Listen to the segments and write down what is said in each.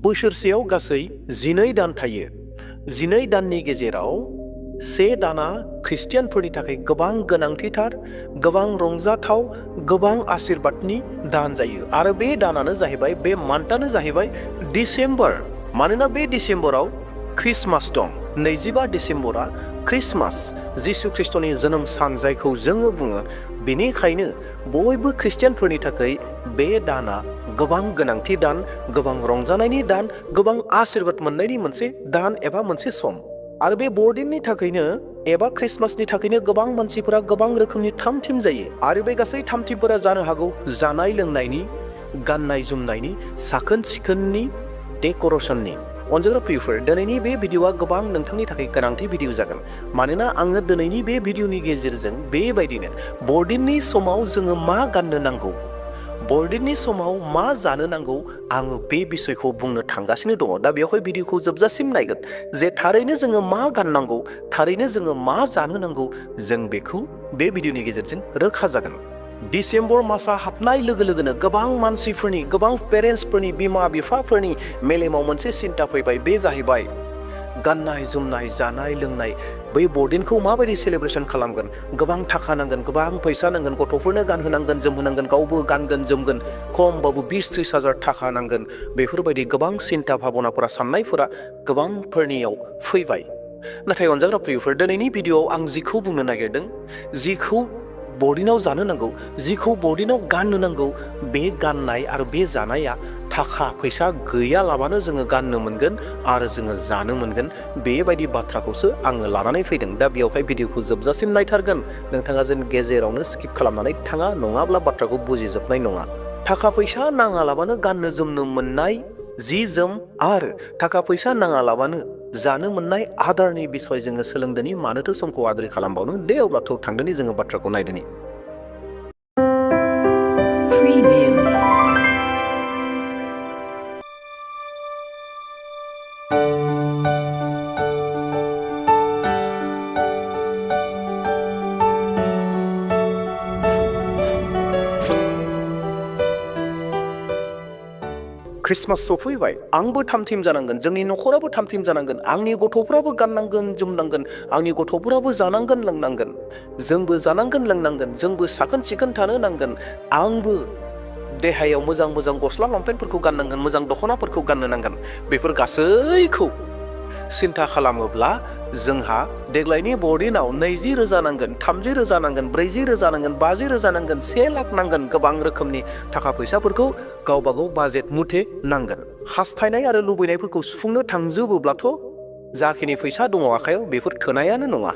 बोसोरसेयाव गासै 12 दान थायो। 12 दाननि गेजेराव 1 दाना ख्रिस्टियानफोरनि थाखाय गोबां गोनांथिथार, गोबां रंजाथाव, गोबां आशीर्बादनि दान जायो। आरो बे दानानो जाहैबाय, बे मान्थआनो जाहैबाय डिसेम्बर। मानोना बे डिसेम्बराव ख्रिस्टमास दं। 25 डिसेम्बरा ख्रिस्टमास, जिसु ख्रिस्टनि जोनोम सान जायखौ जोङो बुङो। बेनिखायनो बयबो ख्रिस्टियानफोरनि थाखाय बे दाना गोबां गोनांथि दान, गोबां रंजानायनि दान, गोबां आशीर्बाद मोननायनि मोनसे दान एबा मोनसे सम। आरो बे बरदिननि थाखायनो एबा ख्रिस्टमासनि थाखायनो गोबां मानसिफोरा गोबां रोखोमनि थाम-थिम जायो। आरो बे गासै थाम-थिमफोरा जानो हागौ जानाय लोंनायनि, गाननाय जोमनायनि, साखोन सिखोननि, डेक'रेसननि। अनजाग्रा प्रियफोर, दिनैनि बे भिडिअआ गोबां नोंथांनि थाखाय गोनांथि भिडिअ जागोन। मानोना आङो दिनैनि बे भिडिअनि गेजेरजों बेबायदिनो बरदिननि समाव जोङो मा गाननो नांगौ, बरदिननि समाव मा जानो नांगौ, आङो बे बिसयखौ बुंनो थांगासिनो दङ। दा बेवहाय भिडिअखौ जोबजासिम नायगोन जे थारैनो जोङो मा गाननांगौ, थारैनो जोङो मा जानो नांगौ, जों बेखौ बे भिडिअनि गेजेरजों रोखा जागोन। डिसेम्बर मासआ हाबनाय लोगो लोगोनो गोबां मानसिफोरनि, गोबां पेरेन्टसफोरनि, बिमा बिफाफोरनि मेलेमाव मोनसे सिन्था फैबाय। बे जाहैबाय गाननाय जोमनाय, जानाय लोंनाय, बै बरदिनखौ माबायदि सेलेब्रेसन खालामगोन। गोबां थाखा नांगोन, गोबां फैसा नांगोन, गथ'फोरनो गानहोनांगोन, जोमहोनांगोन, गावबो गानगोन जोमगोन, खमबाबो 20-30 हाजार थाखा नांगोन। बेफोरबायदि गोबां सिन्था भाबनाफोरा, साननायफोरा गोबांफोरनियाव फैबाय। नाथाय अनजाग्रा प्रियफोर, दिनैनि भिडिअआव आं जिखौ बुंनो नागिरदों, जिखौ बरदिनाव जानो नांगौ, जिखौ बरदिनाव गाननो नांगौ, बे गाननाय आरो बे जानाया थाखा फैसा गैयालाबानो जोङो गाननो मोनगोन आरो जोङो जानो मोनगोन। बेबायदि बाथ्राखौसो आङो लानानै फैदों। दा बेवहाय भिडिअखौ जोबजासिम नायथारगोन। नोंथाङा जेन गेजेरावनो स्किप खालामनानै थाङा, नङाब्ला बाथ्राखौ बुजिजोबनाय नङा। थाखा फैसा नाङालाबानो गाननो जोमनो मोननाय जि जोम आरो थाखा फैसा नाङालाबानो जानो मोननाय आदारनि बिसय जोङो सोलोंदोनि। मानोथो समखौ आद्रि खालामबावनो? दे अब्लाथ' थांदोनि जोङो बाथ्राखौ नायदोनि। ख्रिस्टमास सफैबाय, आंबो थाम-थिम जानांगोन, जोंनि न'खराबो थाम-थिम जानांगोन, आंनि गथ'फ्राबो गाननांगोन जोमनांगोन, आंनि गथ'फोराबो जानांगोन लोंनांगोन, जोंबो जानांगोन लोंनांगोन, जोंबो साखोन सिखोन थानो नांगोन, आंबो देहायाव मोजां मोजां गस्ला लंपेन्टफोरखौ गाननांगोन, मोजां दख'नाफोरखौ गाननो नांगोन। बेफोर गासैखौ सिन्था खालामोब्ला जोंहा देग्लायनि बरदिनाव 20,000 नांगोन, 30,000 नांगोन, 40,000 नांगोन, 50,000 नांगोन, 1 लाख नांगोन। गोबां रोखोमनि थाखा फैसाफोरखौ गावबा गाव बाजेट मुथे नांगोन। हास्थायनाय आरो लुबैनायफोरखौ सुफुंनो थांजोबोब्लाथ' जाखिनि फैसा दङ आखायाव, बेफोर थोनायानो नङा।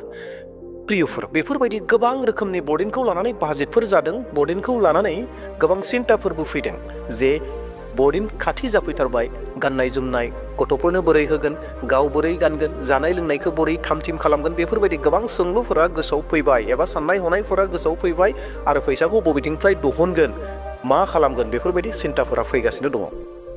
प्रियफोर, बेफोरबायदि गोबां रोखोमनि बरदिनखौ लानानै बाजेटफोर जादों, बरदिनखौ लानानै गोबां सिन्थाफोरबो फैदों जे बरदिन खाथि जाफैथारबाय, गाननाय जोमनाय गथ'फोरनो बोरै होगोन, गाव बोरै गानगोन, जानाय लोंनायखौ बोरै थाम-थिम खालामगोन। बेफोरबायदि गोबां सोंलुफोरा गोसोआव फैबाय एबा साननाय हनायफोरा गोसोआव फैबाय। आरो फैसाखौ बबेथिंनिफ्राय दिहुनगोन, मा खालामगोन, बेफोरबायदि सिन्थाफोरा फैगासिनो दङ।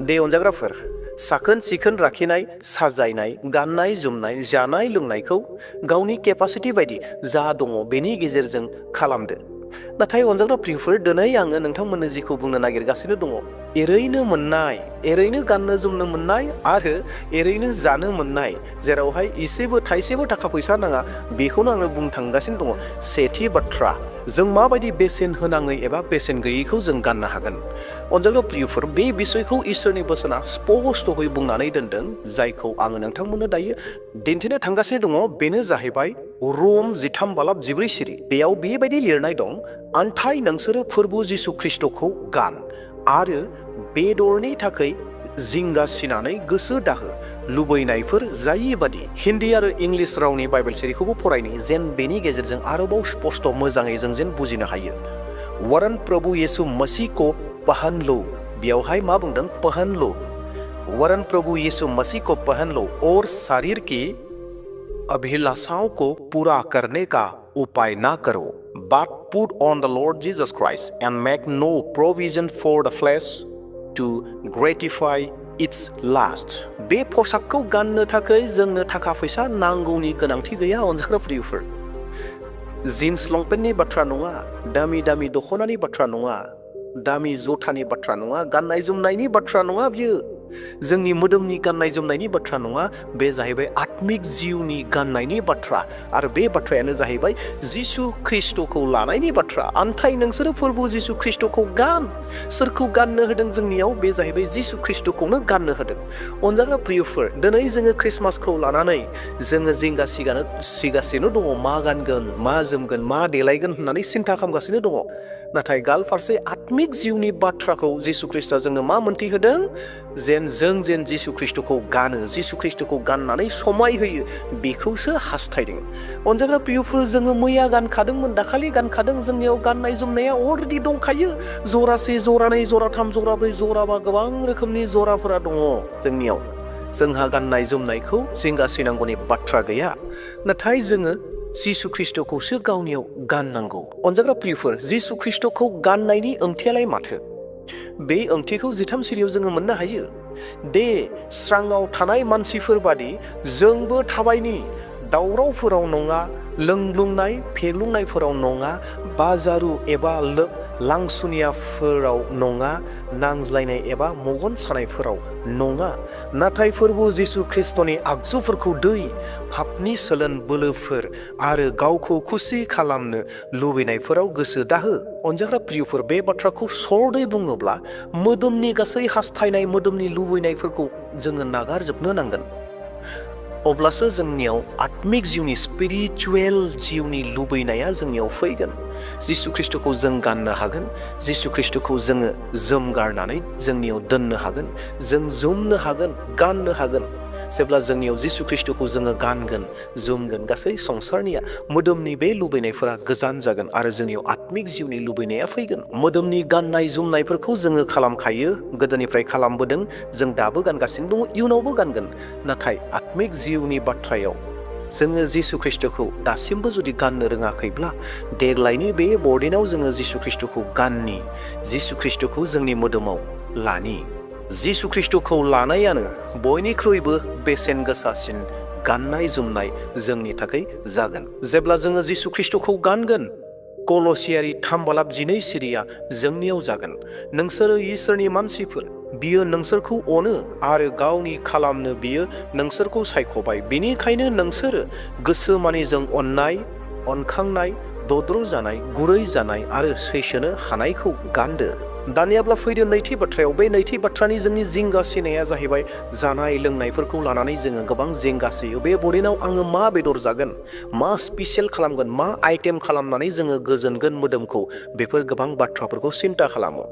दे अनजाग्राफोर, साखोन सिखोन लाखिनाय, साजायनाय, गाननाय जोमनाय, जानाय लोंनायखौ गावनि केपासिटि बायदि जा दङ बेनि गेजेरजों खालामदो। नाथाय अनजाग्रा प्रियफोर, दिनै आङो नोंथांमोननो जिखौ बुंनो नागिरगासिनो दङ, एरैनो मोननाय, एरैनो गाननो जोमनो मोननाय आरो एरैनो जानो मोननाय, जेरावहाय एसेबो थाइसेबो थाखा फैसा नाङा, बेखौनो आङो बुंनो थांगासिनो दङ। सेथि बाथ्रा, जों माबायदि बेसेन होनाङै एबा बेसेन गैयैखौ जों गाननो हागोन। अनजाग्रा प्रियफोर, बे बिसयखौ इसोरनि बोसोना स्पष्टयै बुंनानै दोनदों, जायखौ आङो नोंथांमोननो दायो दिन्थिनो थांगासिनो दङ। बेनो जाहैबाय रम 13:14 सिरि। बेयाव बेबायदि लिरनाय दं, अन्थाय नोंसोरो फोरबो जिसु ख्रिस्टखौ गान आरो बेदरनि थाखाय जिंगासिनानै गोसो दाहो, लुबैनायफोर जायिबादि। हिन्दी आरो इंलिश रावनि बाइबेल सिरिखौबो फरायनि, जेन बेनि गेजेरजों आरोबाव स्पष्ट मोजाङै जों जेन बुजिनो हायो। वरन प्रभु यीशु मसीह को पहन लो। बेयावहाय मा बुंदों? पहन लो। वरन प्रभु यीशु मसीह को पहन लो और शरीर की अभिलाषाओं को पूरा करने का उपाय ना करो, but put on the Lord Jesus Christ and make no provision for the flesh to gratify its lust. बे पोशाकखौ गाननो थाखाय जोंनो थाखा फैसा नांगौनि गोनांथि गैया अनजाग्रा प्रियफोर। जिन्स लंपेन्टनि बाथ्रा नङा, दामि दामि दख'नानि बाथ्रा नङा, दामि जुथानि बाथ्रा नङा, गाननाय जोमनायनि बाथ्रा नङा बियो। जोंनि मोदोमनि गाननाय जोमनायनि बाथ्रा नङा, बे जाहैबाय आत्मिक जिउनि गाननायनि बाथ्रा आरो बे बाथ्रायानो जाहैबाय जिसु ख्रिस्ट'खौ लानायनि बाथ्रा। आन्थाय नोंसोरो फोरबो जिसु ख्रिस्ट'खौ गान। सोरखौ गाननो होदों जोंनियाव? बे जाहैबाय जिसु ख्रिस्ट'खौनो गाननो होदों। अनजाग्रा प्रियफोर, दिनै जोङो ख्रिस्टमासखौ लानानै जोङो जिंगा सिगासिनो दङ, मा गानगोन, मा जोमगोन, मा देलायगोन होननानै सिन्था खालामगासिनो दङ। नाथाय गाल फारसे आत्मिक जिउनि बाथ्राखौ जिसु ख्रिस्टआ जोंनो मा मोन्थिहोदों? जेन जिसु ख्रिस्ट'खौ गानो, जिसु ख्रिस्ट'खौ गाननानै समाय होयो, बेखौसो हास्थायदों। अनजाग्रा प्रियफोर, जोङो मैया गानखादोंमोन, दाखालि गानखादों। जोंनियाव गाननाय जोमनाया अलरेडि दंखायो। जरासे, जरानै, जराथाम, जराब्रै, जराबा गोबां रोखोमनि जराफोरा दङ जोंनियाव। जोंहा गाननाय जोमनायखौ जिंगासिनांगौनि बाथ्रा गैया। नाथाय जोङो जिसु ख्रिस्ट'खौसो गावनियाव गाननांगौ। अनजाग्रा प्रियफोर, जिसु ख्रिस्ट'खौ गाननायनि ओंथियालाय माथो? बे ओंथिखौ 13 सिरियाव जोङो मोननो हायो। दे स्राङाव थानाय मानसिफोर बादि जोंबो थाबायनि, दावरावफोराव नङा, लोंग्लुंनाय फेग्लुंनायफोराव नङा, बाजारु एबा लांसुनियाफोराव नङा, नांज्लायनाय एबा मगन सानायफोराव नङा, नाथाय फोरबो जिसु ख्रिस्ट'नि आगजुफोरखौ दै, पापनि सोलोन बोलोफोर आरो गावखौ खुसि खालामनो लुबैनायफोराव गोसो दाहो। अनजाग्रा प्रियफोर, बे बाथ्राखौ सरदै बुङोब्ला मोदोमनि गासै हास्थायनाय, मोदोमनि लुबैनायफोरखौ जोङो नागारजोबनो नांगोन। अब्लासो जोंनियाव आत्मिक जिउनि, स्पिरिचुवेल जिउनि लुबैनाया जोंनियाव फैगोन। जिसु ख्रिस्ट'खौ जों गाननो हागोन, जिसु ख्रिस्ट'खौ जोङो जोमगारनानै जोंनियाव दोननो हागोन, जों जोमनो हागोन, गाननो हागोन। जेब्ला जोंनियाव जिसु ख्रिस्ट'खौ जोङो गानगोन, जोमगोन, गासै संसारनिया मोदोमनि बे लुबैनायफोरा गोजान जागोन आरो जोंनियाव आत्मिक जिउनि लुबैनाया फैगोन। मोदोमनि गाननाय जोमनायफोरखौ जोङो खालामखायो, गोदोनिफ्राय खालामबोदों, जों दाबो गानगासिनो दङ, इयुनावबो गानगोन। नाथाय आत्मिक जिउनि बाथ्रायाव जोङो जिसु ख्रिस्ट'खौ दासिमबो जुदि गाननो रोङाखैब्ला, देग्लायनि बे बरदिनाव जोङो जिसु ख्रिस्ट'खौ गाननि, जिसु ख्रिस्ट'खौ जोंनि मोदोमाव लानि। जिसु ख्रिस्ट'खौ लानायानो बयनिख्रुइबो बेसेन गोसासिन गाननाय जोमनाय जोंनि थाखाय जागोन। जेब्ला जोङो जिसु ख्रिस्ट'खौ गानगोन, कलसियारि 3:12 सिरिया जोंनियाव जागोन। नोंसोरो इसोरनि मानसिफोर, बियो नोंसोरखौ अनो आरो गावनि खालामनो बियो नोंसोरखौ सायख'बाय। बिनिखायनो नोंसोरो गोसो मानिजों अननाय, अनखांनाय, दद्र जानाय, गुरै जानाय आरो सैसोनो हानायखौ गानदो। दानियाब्ला फैदो नैथि बाथ्रायाव। बे नैथि बाथ्रानि जोंनि जिंगासिनाया जाहैबाय जानाय लोंनायफोरखौ लानानै जोङो गोबां जिंगासियो। बे बरदिनाव आङो मा बेदर जागोन, मा स्पेसियेल खालामगोन, मा आइटेम खालामनानै जोङो गोजोनगोन मोदोमखौ, बेफोर गोबां बाथ्राफोरखौ सिन्था खालामो।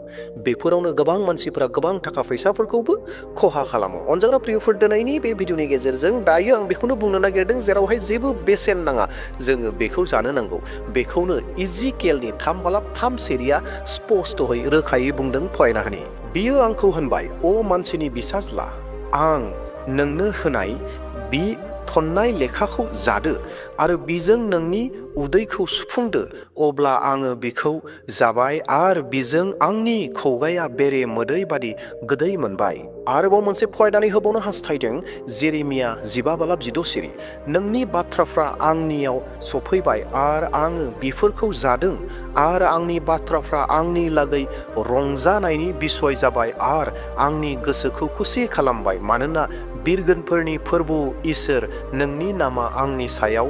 बेफोरावनो गोबां मानसिफोरा गोबां थाखा फैसाफोरखौबो खहा खालामो। अनजाग्रा प्रियफोर, दिनैनि बे भिडिअनि गेजेरजों दायो आं बेखौनो बुंनो नागिरदों, जेरावहाय जेबो बेसेन नाङा जोङो बेखौ जानो नांगौ। बेखौनो इजिकेलनि 3:3 सिरिया स्पष्टयै रोखायै बुंदों, फरायना होनि। बियो आंखौ होनबाय, अ मानसिनि बिसाज्ला, आं नोंनो होनाय बि थन्नाय लेखाखौ जादो आरो बिजों नोंनि उदैखौ सुफुंदो। अब्ला आङो बिखौ जाबाय आरो बिजों आंनि खुगाया बेरे मोदै बादि गोदै मोनबाय। आरोबाव मोनसे फरायनानै होबावनो हास्थायदों, जेरेमिया 15:6 सिरि, नोंनि बाथ्राफ्रा आंनियाव सफैबाय आरो आङो बिफोरखौ जादों आरो आंनि बाथ्राफ्रा आंनि लागै रंजानायनि बिसय जाबाय आरो आंनि गोसोखौ खुसि खालामबाय। मानोना बिरगोनफोरनि फोरबो इसोर, नोंनि नामा आंनि सायाव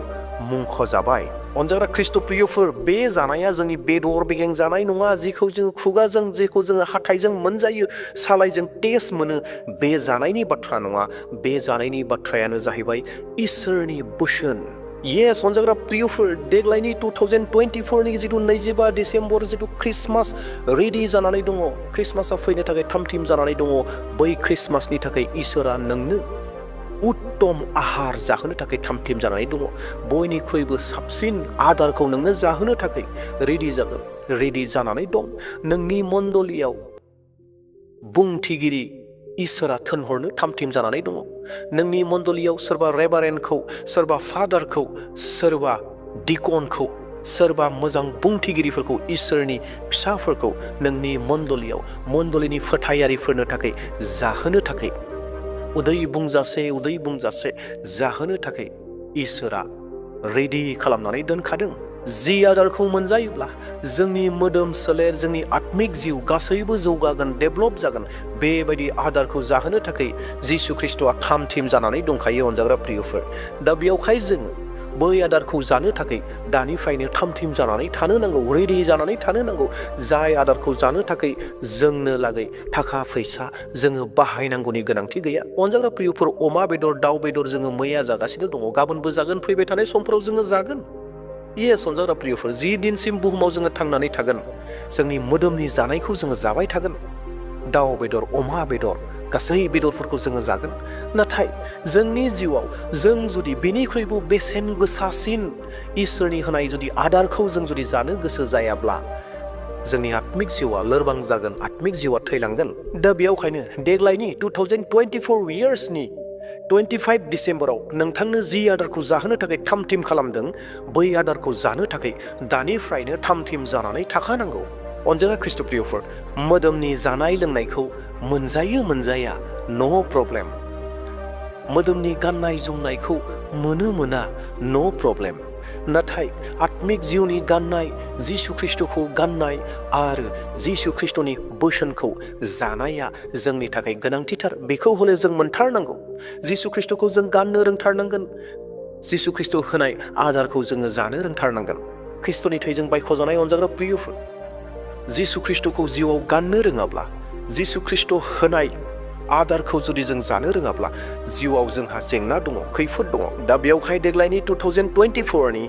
मुंख'जाबाय। अनजाग्रा ख्रिस्ट' प्रियफोर, बे जानाया जोंनि बेदर बेगें जानाय नङा, जेखौ जोङो खुगाजों, जेखौ जोङो हाथाइजों मोनजायो, सालायजों टेस्ट मोनो, बे जानायनि बाथ्रा नङा। बे जानायनि बाथ्रायानो जाहैबाय इसोरनि बोसोन। येस अनजाग्रा प्रियफोर, देग्लायनि 2024नि जिथु 25 डिसेम्बर जिथु ख्रिस्टमास रेडि जानानै दङ, ख्रिस्टमासआ फैनो थाखाय थामथिम जानानै दङ। बै ख्रिस्टमासनि थाखाय इसोरा नोंनो उत्तम आहार जाहोनो थाखाय थामथिम जानानै दङ। बयनिख्रुइबो साबसिन आदारखौ नोंनो जाहोनो थाखाय रेडि जानानै दं। नोंनि मण्डलियाव बुंथिगिरि इसोरा थिनहरनो थामथिम जानानै दङ। नोंनि मण्डलियाव सोरबा रेभारेन्डखौ, सोरबा फादारखौ, सोरबा डिकनखौ, सोरबा मोजां बुंथिगिरिफोरखौ, इसोरनि फिसाफोरखौ नोंनि मण्डलियाव, मण्डलिनि फोथायारिफोरनो थाखाय जाहोनो थाखाय, उदै बुंजासे जाहोनो थाखाय इसोरा रेडि खालामनानै दोनखादों। जि आदारखौ मोनजायोब्ला जोंनि मोदोम सोलेर जोंनि आत्मिक जिउ गासैबो जौगागोन डेभेलप जागोन बेबायदि आदारखौ जाहोनो थाखाय जिसु ख्रिस्ट'आ थाम थिम जानानै दंखायो अनजाग्रा प्रियफोर दा बेयावहाय जोङो बै आदारखौ जानो थाखाय दानिफ्रायनो थाम थिम जानानै थानो नांगौ रेडि जानानै थानो नांगौ जाय आदारखौ जानो थाखाय जोंनो लागै थाखा फैसा जोङो बाहायनांगौनि गोनांथि गैया अनजाग्रा प्रियफोर अमा बेदर दाउ बेदर जोङो मैया जागासिनो दङ गाबोनबो जागोन फैबाय थानाय समफोराव जोङो जागोन येस अनजाग्रा प्रियफोर जि दिनसिम बुहुमाव जोङो थांनानै थागोन जोंनि मोदोमनि जानायखौ जोङो जाबाय थागोन दाउ बेदर अमा बेदर गासै बेदरफोरखौ जोङो जागोन नाथाय जोंनि जिउआव जों जुदि बेनिख्रुइबो बेसेन गोसासिन इसोरनि होनाय जुदि आदारखौ जों जुदि जानो गोसो जायाब्ला जोंनि आत्मिक जिउआ लोरबां जागोन आत्मिक जिउआ थैलांगोन दा बेयावखायनो देग्लायनि 2024 इयार्सनि 25 डिसेम्बराव नोंथांनो जि आदारखौ जाहोनो थाखाय थाम थिम खालामदों बै आदारखौ जानो थाखाय दानिफ्रायनो थाम थिम जानानै थाखानांगौ अनजाग्रा ख्रिस्ट' प्रियफोर मोदोमनि जानाय लोंनायखौ मोनजायो मोनजाया नो प्रब्लेम मोदोमनि गाननाय जोमनायखौ मोना नो प्रब्लेम नाथाय आत्मिक जिउनि गाननाय जिसु ख्रिस्ट'खौ गाननाय आरो जिसु ख्रिस्ट'नि बोसोनखौ जानाया जोंनि थाखाय गोनांथिथार बेखौ हले जों मोनथारनांगौ जिसु ख्रिस्ट'खौ जों गाननो रोंथारनांगोन जिसु ख्रिस्ट' होनाय आदारखौ जोङो जानो रोंथारनांगोन ख्रिस्ट'नि थैजों बायख'जानाय अनजाग्रा प्रियफोर जिसु ख्रिस्ट'खौ जिउआव गाननो रोङाब्ला जिसु ख्रिस्ट' होनाय आदारखौ जुदि जों जानो रोङाब्ला जिउआव जोंहा जेंना दङ खैफोद दङ दा बेयावहाय देग्लायनि 2024नि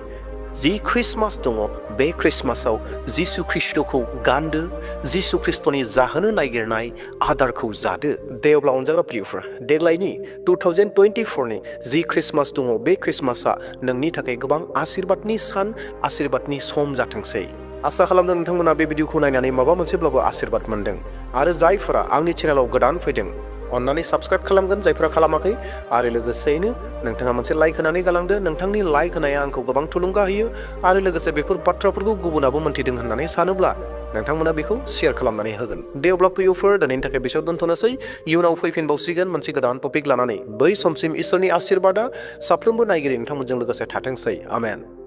जि ख्रिस्टमास दङ बे ख्रिस्टमासाव जिसु ख्रिस्ट'खौ गानदो जिसु ख्रिस्ट'नि जाहोनो नागिरनाय आदारखौ जादो दे अब्ला अनजाग्रा प्रियफोर देग्लायनि 2024नि जि ख्रिस्टमास दङ बे ख्रिस्टमासा नोंनि थाखाय गोबां आशीर्बादनि सान आशीर्बादनि सम जाथोंसै आसा खालामदों नोंथांमोना बे भिडिअखौ नायनानै माबा मोनसेब्लाबो आशीर्बाद मोनदों आरो जायफोरा आंनि चेनेलाव गोदान फैदों अन्नानै साबस्क्राइब खालामगोन जायफोरा खालामाखै आरो लोगोसेयैनो नोंथाङा मोनसे लाइक होनानै गालांदो नोंथांनि लाइक होनाया आंखौ गोबां थुलुंगा होयो आरो लोगोसे बेफोर बाथ्राफोरखौ गुबुनाबो मोन्थिदों होननानै सानोब्ला नोंथांमोना बेखौ शेयार खालामनानै होगोन दे अब्ला प्रियफोर दिनैनि थाखाय बेसेयाव दोनथ'नोसै इयुनाव फैफिनबावसिगोन मोनसे गोदान टपिक लानानै बै समसिम इसोरनि आशीर्बादा साफ्रोमबो नायगिरि नोंथांमोनजों लोगोसे थाथोंसै आमेन